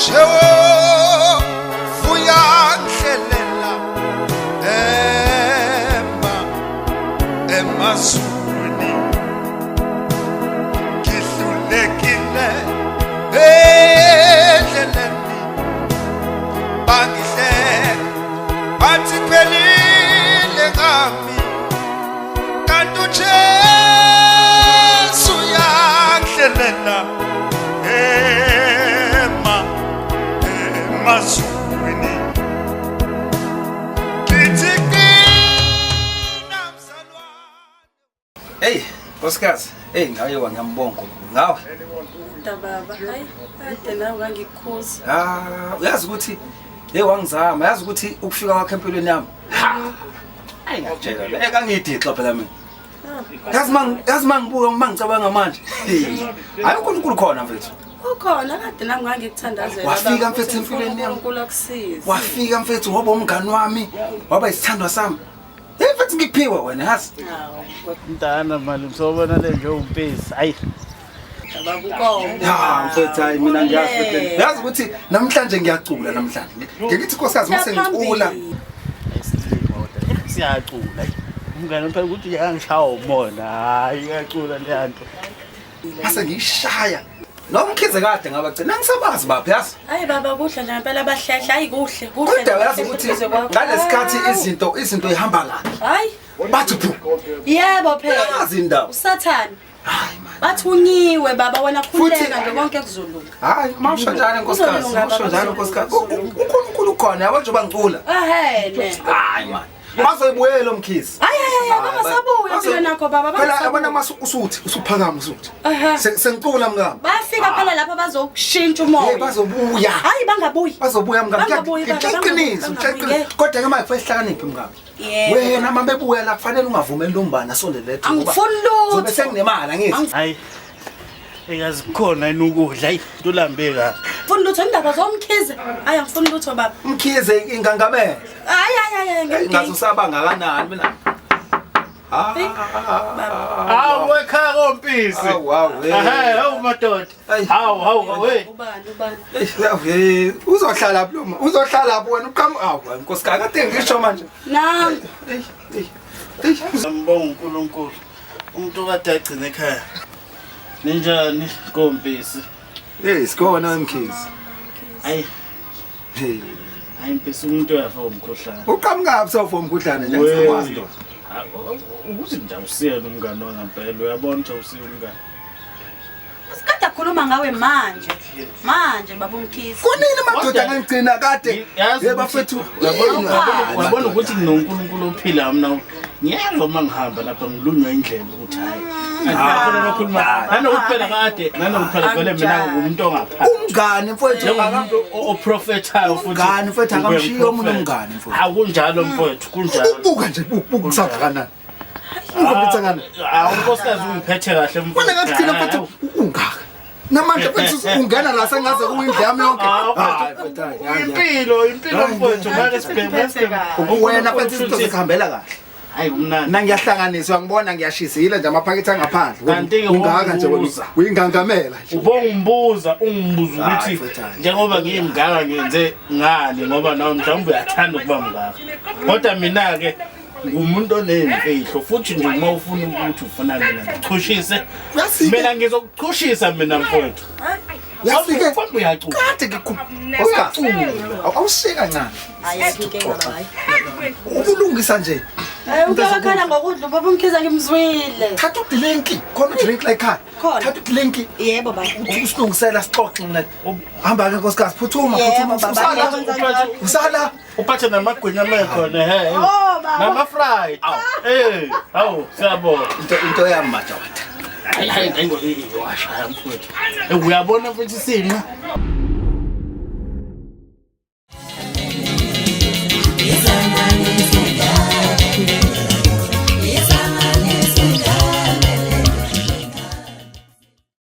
Jehova uyangihlelela ema emazulwini ngihlulekile endleleni bangihleka bathi phelile ngami kanti uJesu uyangihlelela ema emazulwini ngithi qina mzalwane. Hey, nkosikazi, hey nawe wangiyambonga uNkulunkulu ngawe. Kodwa baba, hayi, kade nawe ngangikukhuza. Ah, uyazi ukuthi hey wangizama, yazi ukuthi ukufika kwakhe empilweni yami. Ha. Hayi ngiyakutshela, le kangiyidixo phela mina. Yazi mangibuka mangicabanga manje. Hey, hayi uNkulunkulu khona mfethu. Ukhona kade nami ngangikuthandazela. Wafika baba, mfethu ukuthi empilweni yami. uNkulunkulu akusize. Wafika mfethu waba umngani wami, waba isithandwa sami. Hey mfethu ngikuphiwe wena yazi. Hawu, Mntana mali msobona le nje umpisi. Hayi. baba ukonga. Ya mfethu hayi mina ngiyazi mfethu. Yazi ukuthi namhlanje ngiyacula namhlanje. Ngithi nkosikazi mase ngicula. Siyacula. Umngane phela ukuthi uyangishaya umona. Hayi uyacula le nto. Mase ngiyishaya. Nomkhize kade ngabagcina ngisabazi baphi yazi. Hayi baba kuhle nje ngempela bahlehla, hayi kuhle, kuhle. Kodwa uyazi ukuthi Kuhle kwakho. ngalesikhathi izinto ihamba kabi. Hayi, Bathi phu. yebo phela. Uyazi indaba. Usathane. Hayi man. Bathi unyiwe baba wena Futhi- khuleka nje konke kuzolunga. Hayi mawusho njalo nkosikazi, Kuzolunga, mawusho baba, njalo nkosikazi. kuzolunga. uNkulunkulu ukhona yabo njengoba ngicula. Ahene. Hayi man. Bazoyibuyela umkhize. Hayi hayi hayi bangasabuya empilweni yakho baba. Phela bangasabuya. yabona mase usuthi usuphakama usuthi. Aha. Sengicula mngami. Bafika phela lapha bazokushintsha Hey umoya. bazobuya. Hayi bangabuyi. Bazobuya mngami. Bangabuyi, baba, Ngiyaqinisa, bangabuyi, ngiyaqinisa. Kodwa ke manje kufanele sihlakaniphe mngami. Yebo. Wena uma bebuya la kufanele ungavumeli lombani asondele ethu. ngoba Angifuni lutho. Zobe senginemali angithi. Hayi. Ekazi kukhona yini ukudla? Hayi, ulambe kabi. Ngifuni lutho indaba zomkhize. Hayi angifuni lutho baba. Mkhize ingangamela. Hayi hayi hayi Ngaze ngiyamdinga. usaba ngakanani mina. Hawu ekhaya kompisi. Awu awu. Hayi, hawu madoda. Ayi. Hawu hawu we. Ubani ubani? Hey, uzohlala phi lo ma? Uzohlala phi wena uqhamu awu nkosikazi kade ngisho manje. Nangu. Hey, hey. Hey. Ngiyambonga uNkulunkulu. Umuntu kade agcina ekhaya. Ninjani kompisi? Hey, sikhona mkhize. Hayi, Hey. hayi mpisi umuntu uyafa umkhuhlane. Uqhamuka phi sawufo umkhuhlane nje ngisakwazi ndoda. Ukuthi nje awusiyena umngane wangempela, uyabona ukuthi awusiye umngane. Sikade akhuluma ngawe manje. Manje baba umkhize. Kunini madoda ngangigcina kade. Yazi Hey ukuthi- bafethu. Uyabona ukuthi nginoNkulunkulu ophilayo mina. Ngiyezwa uma ngihamba lapha ngilunywa indlela ukuthi hayi. Andifuna nokukhuluma. Nanokuthi phela kade, nanokuthi phela vele mina ngumuntu ongaphansi. Umngane mfowethu Njengomuntu oprofethayo futhi. Umngane, mfowethu, akamshiyi omunye umngane, mfowethu. Hawu kunjalo mfowethu, kunjalo. Ubuka nje buka kusangakanani. Ungaphethe ngani? Hawu unkosikazi ungiphethe kahle mfowethu. Wena ngagcina mfowethu ungaka. Namanje mfowethu ungena la sengaze kuyindlu yami yonke. Hawu, Hayi mfowethu hayi, hayi. Impilo, impilo mfowethu, ngeke sibheke sibheke. Wena mfowethu izinto zikuhambela kahle. Hayi kumnandi. Mina ngiyahlanganisa uyangibona ngiyashisile nje amaphakethe angaphandle. Kanti-ke Ungaka nje wena ungibuza. uyingangamela nje. Ubongimbuza ungibuza Hayi, ukuthi mfowethu, hayi. njengoba ngiyimngaka ngenze ngani ngoba nawe mhlawumbe uyathanda ukuba mngaka. Kodwa mina ke ngumuntu onemfihlo futhi nje uma ufuna ukuthi ufuna mina ngichushise Uyasike. mina ngizokuchushisa mina mfowethu. Uyasike. Mfowethu uyacula. Kade ngikhu. Oscar. Awushiye kancane. Hayi inkinga baba. hayi. Ukulungisa nje. Eh ukuyakhala ngokudla baba umkhize ngimzwile. Thatha udrinki, khona udrink la ekhaya. Khona. Thatha udrinki. Yebo baba. Usilungisela sixoxe mina. Hamba ke nkosikazi, phuthuma, Yebo phuthuma. baba. Usala. ngiyakwenza njalo. Usala. Uphathe namagwinya amekhona he. Oh baba. Nama fried. Eh, hawu siyabonga. Into yami madoda. Hayi hayi hayi washaya mfowethu. Eh, Uyabona mfowethu isinqa.